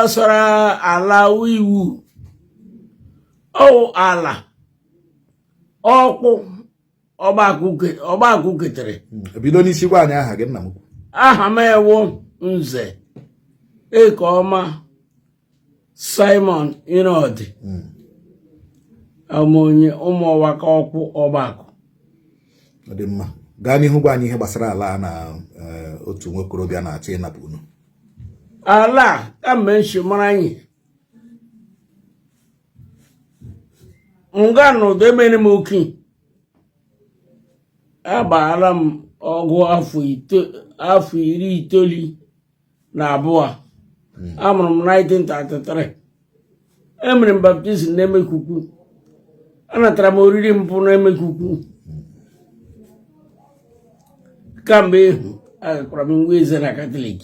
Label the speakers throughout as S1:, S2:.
S1: Gbasara ala iwu ọwụ ala Ọkwụ Ọgbakụ ketere.
S2: Bido n'isi gwa anyị aha gị, nna m ukwu.
S1: Aha m ewu Nze Ekeọma Simon Irodi, onye Ụmụọwaka Ọkwụ Ọgbakụ.
S2: Ọ dị mma, gaa n'ihu gwa anyị ihe gbasara ala a na otu nwokorobịa na-achọ ịnapụ unu.
S1: Ala kamgbe nshi mara anyị nga n'ụdọ emere m oke agbaala m ọgụ afọ 92. Amụrụ m 1933, emere m baptizim n'Emekuku, anatara m oriri mbụ n'Emekuku. Kamgbe ehu agakwara m nwa eze na Katọlik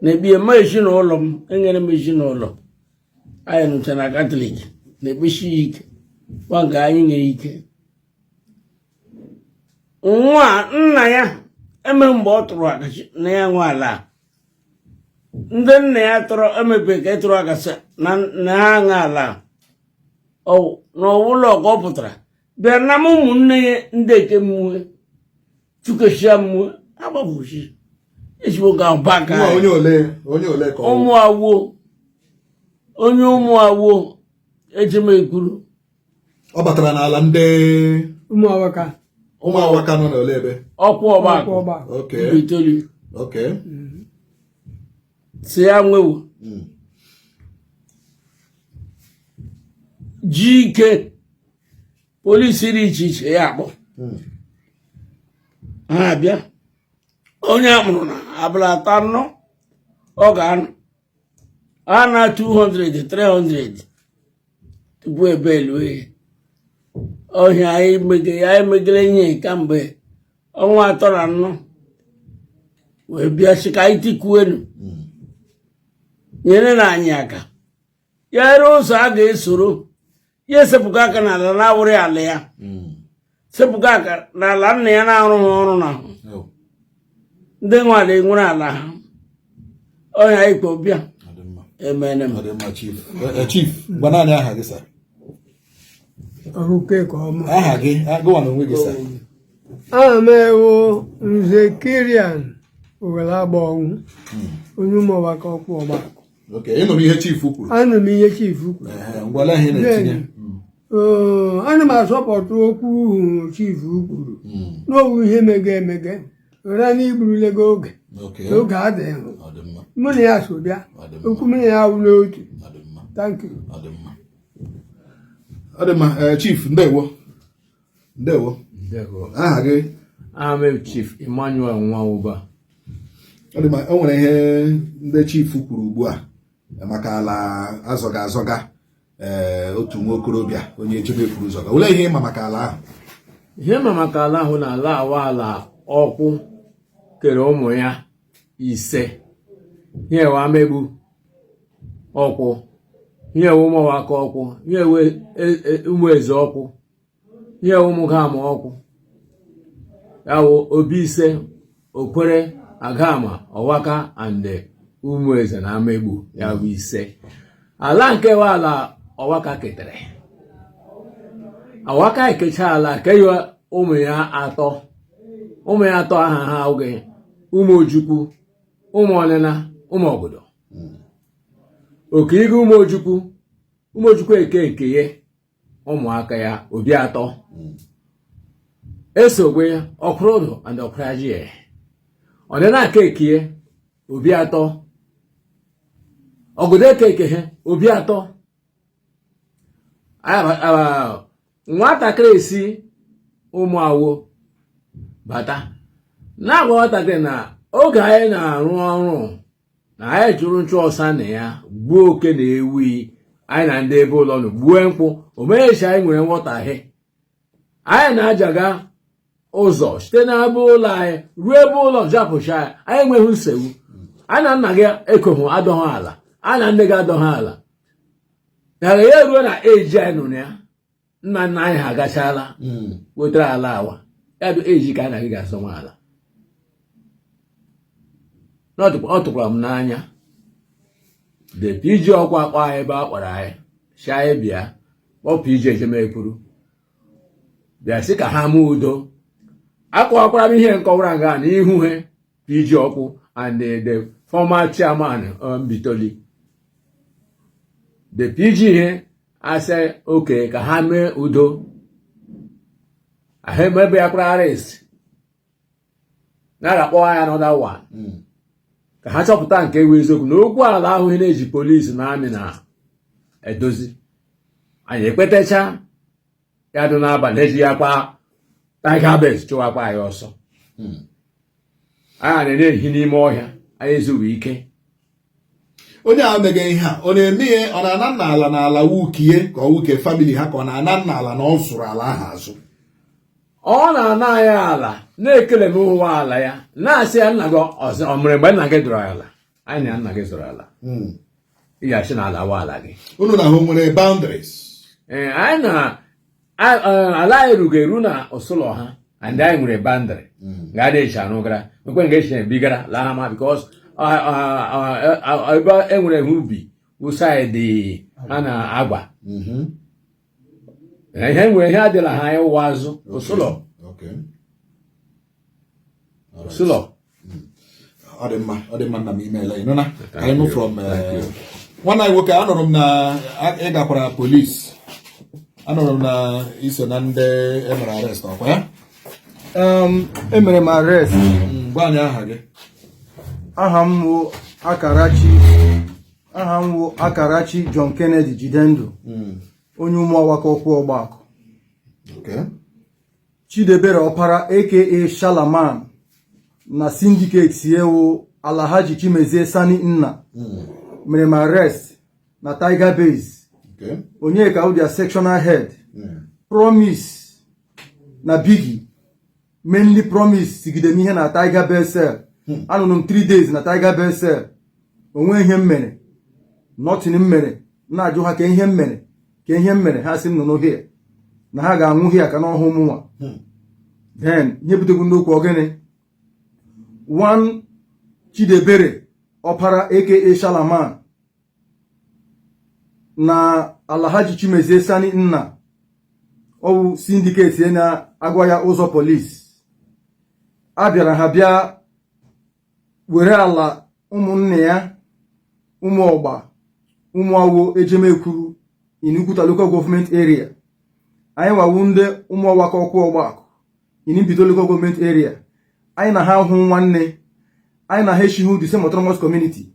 S1: na-ekpe ma ezinụlọ m, enyere m ezinụlọ anyị nụcha na Katọlik na-ekpesi ya ike gwa nke anyị nwere ike. Nwa nna ya eme mgbe ọ tụrụ akachi na ya nwe ala, ndị nna ya tọrọ emepe ka e tụrụ akasị na ha nwe ala na ọwụlọ ka ọ pụtara bịa na m ụmụnne ya ndị eke mmụọ chukeshia mmụọ agbafuchi ezigbo ga baka.
S2: Onye ole onye ole ka
S1: ụmụ awo onye ụmụ awo ejemekwuru.
S2: Ọ batara n'ala ndị
S3: Ụmụawaka.
S2: Ụmụawaka nọ n'ole ebe?
S1: Ọkwụ Ọgbakụ. Mbaitoli. Si ya nwewo ji ike polisi dị iche iche ya akpọ ha abịa onye a mụrụ na abụla atọ anọ ọ ga-anọ a na 200 300 tupu ebe elue ọhịa. Anyị megere anyị megere ihe kamgbe ọnwa 3 na 4 wee bịa sị ka anyị tikuenu nyere na anyị aka ya ere ụzọ a ga-esoro ya esepụga aka n'ala na-awụrị ala ya, sepụga aka n'ala nna ya na-arụghị ọrụ na ndị nwe ala enwere ala ha ọhịa ikpe bịa emene m.
S2: Chief, gwa naanị aha gị, sir. Aha gị gụwa na onwe gị, sir.
S3: Aha m ewu Nze Kirian Owelagba-Ọnwụ, onye Ụmụọwaka Ọkwụ Ọgbakụ.
S2: Ị nụrụ ihe chief kwuru?
S3: Anụ m ihe chief kwuru.
S2: Ngwa, olee ihe ị na-etinye?
S3: Ana m asọpọtụ okwu chief kwuru n'owu ihe mege emege were na igburulego oge oge adịghị. Mụ na ya so bịa okwu mụ na ya wụ n'otu. Thank you.
S2: Ọ dị mma, chief, ndewo, ndewo. Aha gị?
S4: Aha m Chief Emmanuel Nwawuba.
S2: Ọ dị mma. O nwere ihe ndị chief kwuru ugbu a maka ala azọga azọga, ee, otu nwa okorobịa onye Ejemekwuru zọga. Olee ihe ịma maka ala ahụ?
S4: Ihe ma maka ala ahụ na ala awa ala Ọkwụ kere ụmụ ya ise, ihe ewe Amegbu Ọkwụ, ihe ewe Ụmụawaka Ọkwụ, ihe ewe ụmụ eze Ọkwụ, ihe ewe ụmụ Gama Ọkwụ, ya wụ obi ise: Okwere, Agama, Ọwaka and ụmụ eze na Amegbu, ya bụ ise. Ala nke we ala Ọwaka ketere, Ọwaka ekecha ala kewe ụmụ ya atọ. Ụmụ ya atọ aha ha oge ụmụ Ojukwu, ụmụ Ọnịna, ụmụ Ọgụdọ. Okirigo ụmụ Ojukwu, ụmụ Ojukwu eke nke ya ụmụaka ya obi atọ esogbe Ọkwụrụdụ and Ọkwụrajie. Ọnịna aka ekie obi atọ, Ọgụdọ eke eke ha obi atọ. Nwatakịrị esi ụmụ awo bata na-agwa nwatakịrị na oge anyị na-arụ ọrụ na anyị chụrụ nchụ ọsa na ya gbuo oke na ewi anyị na ndị ebe ụlọ nọ gbue nkwụ omenyechi anyị nwere nghọtahie. Anyị na-ajaga ụzọ site n'ebe ụlọ anyị ruo ebe ụlọ japụcha anyị, anyị enweghị nsogbu. Anyị na nna gị ekoghị adọghị ala, anyị na nne gị adọghị ala. Yara ya eruo na eji anyị nụrụ ya, nna nna anyị ha agachala wetara ala awa ya bụ eji ka anyị na gị ga-azọ nwa ala. Ọ tụkwara m n'anya. The PG ọkwa akpọ anyị ebe a kpọrọ anyị, si anyị bịa kpọọ PG Ejemekwuru, bịa sị ka ha mee udo. Akọwakwara m ihe nkọwara nga n'ihu ha, PG ọkwụ and the former chairman Mbaitoli. The PG ihe asị oke ka ha mee udo, ha emebe ya kwara arrest na a ga-akpọwa ya another one ka ha chọpụta nke ewu eziokwu na okwu ala ahụ ihe na-eji polisi na amị na-edozi. Anyị ekpetacha ya dị n'abalị, eji ya kwa Tiger Base chụwakwa anyị ọsọ. Anyị na-ehi n'ime ọhịa, anyị ezughị ike.
S2: Onye a mege ihe a, ọ na-eme ihe, ọ na-ana nna ala n'ala wukie ka ọ wuke family ha, ka ọ na-ana nna ala na ọ zụrụ ala ahụ azụ?
S4: Ọ na-ana anyị ala, na-ekele m ụwa ala ya, na-asị ya, nna gị ọ mere mgbe nna gị zụrụ ala anyị na nna gị zụrụ ala, ị ga-asị na ala wa ala gị.
S2: Unu na ha nwere boundaries?
S4: Ee, anyị na ala anyị rugo eru na ụsụlọ ha, and anyị nwere boundary ga ada echi anụ gara nwekwe nga echi ebigara laa ha ma, because ebe e nwere ha ubi wụsaịdị ha na-agwa ihe nwere ihe adịla ha anyị ụwa azụ ụsụlọ. Ụsụlọ.
S2: Ọ dị mma, ọ dị mma, nna m, imeela. Ị nụna ka anyị nụ from nwanne anyị nwoke. Anụrụ m na ị gakwara polisi, anụrụ m na iso na ndị emere arrest, ọkwa ya?
S5: Emere m arrest.
S2: Gwa anyị aha gị.
S5: Aha m wụ Akarachi, aha m wụ Akarachi John Kennedy Jidendụ, onye Ụmụawaka Ọkwụ Ọgbakọ. Chidebere Ọpara, aka Shalaman, na syndicate ewu Alhaji Chimezie Sani Nna mere m arrest na Tiger Base. Onyeka Udia, sectional head, Promise na Biggie, mainly Promise sigide m ihe na Tiger Base cell. Anụrụ m 3 days na Tiger Base cell, onwe ihe m mere, nothing m mere. Na-ajụ ha ka ihe m mere, ka ihe m mere, ha sị m nọ n'ohia na ha ga-anwụ hia ka n'ọhụ mụnwa. Then ihe butegwu n'okwu ogene one Chidebere Ọpara, aka Shalaman, na Alhaji Chimezie Sani Nna, ọwụ syndicate na-agwa ya ụzọ polisi a bịara, ha bịa were ala ụmụnne ya, ụmụ ọgba, ụmụawo Ejemekwuru in Ukwuta Local Government Area. Anyị wawu ndị Ụmụọwaka Ọkwụ Ọgbakọ in Mbaitoli Local Government Area. Anyị na ha hụ nwanne, anyị na ha eshihu the same autonomous community,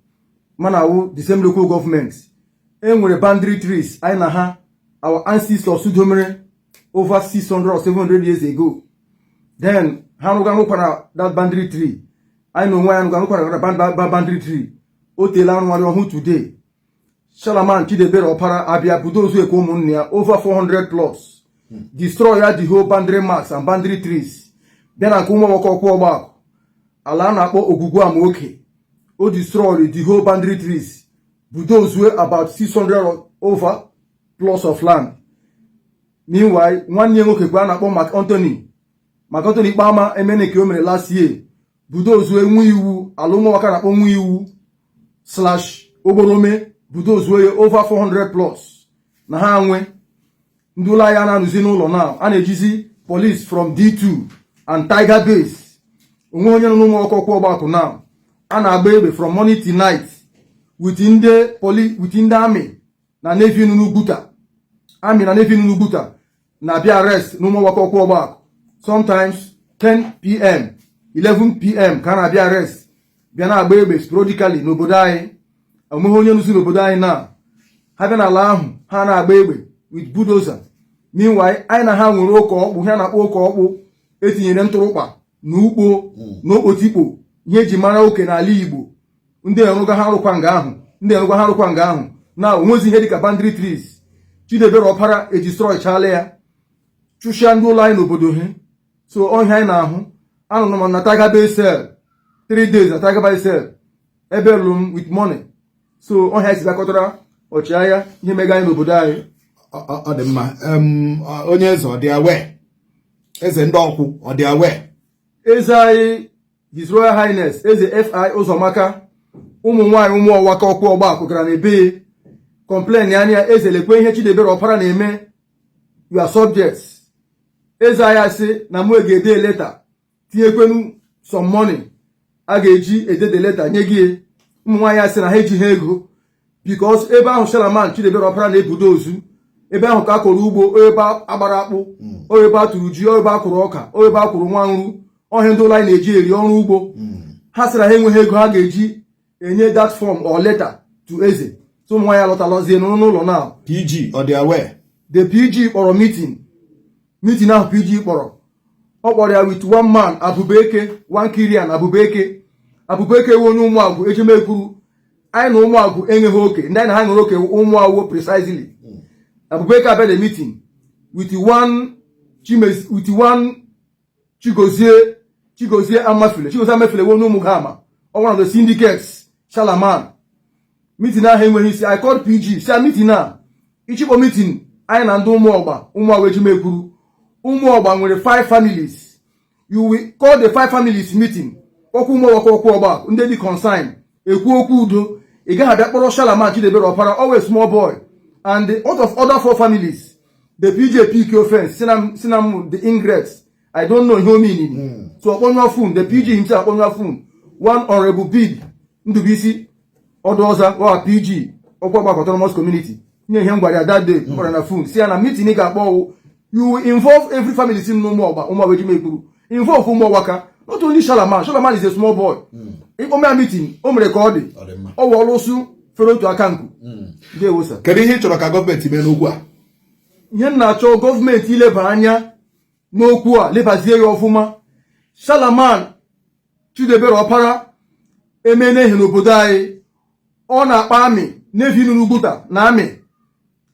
S5: mana awụ the same local government. E nwere boundary trees anyị na ha, our ancestors domere over 600 or 700 years ago. Then ha rụga rụkwara that boundary tree. Anyị na onwe anyị rụga rụkwara boundary tree, o teela arụgharị ọhụụ. Today Shalaman Chidebere Ọpara abịa budozu ekwe ụmụnne ya over 400 plus, destroy ya the whole boundary marks and boundary trees. Bịa na nke Ụmụnwoke Ọkwụ Ọgbakọ, ala a na-akpọ Ogwugwu Amaoke, o destroy the whole boundary trees, budozue about 600 over plus of land. Meanwhile, nwanne ya nwoke kwa a na-akpọ Mark Anthony, Mark Anthony Ikpeama Emeneke, o mere last year budozue nwa iwu ala ụmụnwaka na-akpọ nwa iwu slash Ogborome, budozue ya over 400 plus na ha nwe. Ndị ụlọ ahịa na-anụzi n'ụlọ now, a na-ejizi police from D2 and Tiger Base. Onwe onye nọ n'ụmụ ọkọkwụ ọgbakọ now, a na-agba egbe from morning till night with ndị police, with ndị army na navy nọ n'Ugwuta. Army na navy nọ n'Ugwuta na-abịa arrest n'ụmụ ọgbakọ ọkwụ ọgbakọ. Sometimes 10 p.m., 11 p.m. ka a na-abịa arrest, bịa na-agba egbe sporadically n'obodo anyị. Onweghị onye nụzi n'obodo anyị na ha bịa n'ala ahụ, ha na-agba egbe with bulldozer. Meanwhile, anyị na ha nwere ụka ọkpụ, ha na-akpọ ụka ọkpụ, etinyere ntụrụkpa na ukpo na okpotikpo, ihe eji mara oke n'ala Igbo. Ndị erụga ha rụkwa nga ahụ, ndị erụga ha rụkwa nga ahụ na onwezi ihe dịka boundary trees. Chidebere Ọpara edestroy chala ya, chụsịa ndị ụlọ anyị n'obodo ha. So ọhịa anyị na-ahụ, anọ m na Tiger Base cell 3 days, na Tiger Base cell ebe lụrụ m with money. So ọhịa si bịakọtara ọchịagha ihe mega anyị n'obodo anyị.
S2: Ọ dị mma. Onye eze, ọ dị aware? Eze ndị ọkwụ, ọ dị aware?
S5: Eze anyị, His Royal Highness Eze Fi Ụzọmaka Ụmụ nwaanyị ụmụ ọwaka ọkwụ ọgbakụ gara na ebe complain anya eze, lekwe ihe Chidebere Ọpara na-eme your subjects. Eze anyị sị na mụ ga-ede letter, tinyekwenu some money a ga-eji edede letter nye gị. Ụmụ nwaanyị asị na ha ejighị ego because ebe ahụ Shalaman Chidebere Ọpara na-ebudo ozu, ebe ahụ ka a kọrọ ugbo, ebe agbara akpụ, ebe a tụrụ ji, ebe a kụrụ ọka, ebe a kụrụ nwa nru ọhịa ndị ụlọ anyị na-eji eri ọrụ ugbo. Ha sịrị ha enweghị ego ha ga-eji enye that form or letter to eze. So ụmụ nwaanyị alọtalọzie n'ụlọ now.
S2: PG, ọ dị aware?
S5: The PG kpọrọ meeting. Meeting ahụ PG kpọrọ, ọ kpọrọ ya with one man, Abubeke, one Kirian Abubeke. Abubeke ewe onye ụmụagwụ ejemekwuru. Anyị na ụmụagwụ enweghị oke, ndị anyị na ha nwere oke ụmụawụ precisely. Abubeke abịa the meeting with one Chimez, with one Chigozie, Chigozie Amafile. Chigozie Amafile ewe onye ụmụ Gama, one of the syndicates Shalaman. Meeting ahụ enweghị isi. I called PG si meeting a ichikpọ meeting anyị na ndị ụmụọgba ụmụagwụ ejimekwuru. Ụmụọgba nwere five families. You will call the five families meeting, okwu ụmụọgbakọ okwu ọgba ndị dị concern ekwu okwu udo. Ị gaghị abịa kpọrọ Shalaman Chidebere Ọpara, always small boy, and the out of other four families. The PG pick offense si na m the ingrate. I don't know ihe o meaning. So ọkpọnyụọ phone. The PG himself akpọnyụọ phone. One Honorable Big Ndubuisi Ọdụọza wa PG ọkwa ọgbakọ autonomous community nye ihe m gwara ya that day. M kpọrọ na phone si ya na meeting ị ga-akpọ ọwụ you will involve every family si n'ụmụ ọgba ụmụ ejimekwuru, involve ụmụ ọgbaka, not only Shalaman. Shalaman is a small boy. Ịkpọ ya meeting o mere ka ọ dị.
S2: Ọ dị mma.
S5: Ọ wụ ọlụsụ fere otu aka nku. Ndewo sir.
S2: Kedu ihe ị chọrọ ka gọọmenti mee n'okwu a?
S5: Ihe m na-achọ gọọmenti ileba anya n'okwu a, lebazie ya ọfụma. Shalaman Chidebere Ọpara emene ihe n'obodo anyị. Ọ na-akpa amị nevi nụrụ Ugwuta na amị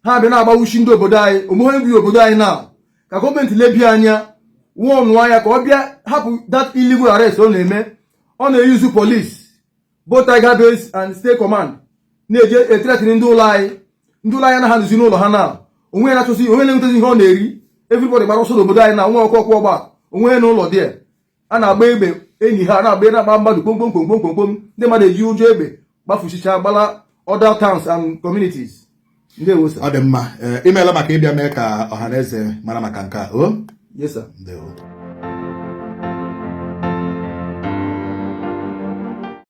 S5: ha bịa na-agbawuchi ndị obodo anyị omeghe nri obodo anyị na ka gọọmenti lebie anya wụọnụ anya ka ọ bịa hapụ that illegal arrest ọ na-eme. Ọ na-eyuzu police, both Tiger Base and State Command, na-eje ethreaten ndị ụlọ anyị. Ndị ụlọ anyị anaghị anụzi n'ụlọ ha na onwe ya na-achọzi onwe na-enwetazi ihe ọ na-eri. Everybody gbara ọsọ n'obodo anyị na nwa ọkụ ọkụ ọgba onwe ya n'ụlọ dị a na-agba egbe enyi ha na-agba na-agba mmadụ kpomkpom kpomkpom kpomkpom. Ndị mmadụ eji ụjọ egbe gbafuchicha gbala other towns and communities. Ndewo sir.
S2: Ọ dị mma. Ee, imeela maka ịbịa mee ka ọha na eze mara maka nke a o.
S5: Yes sir.
S2: Ndewo.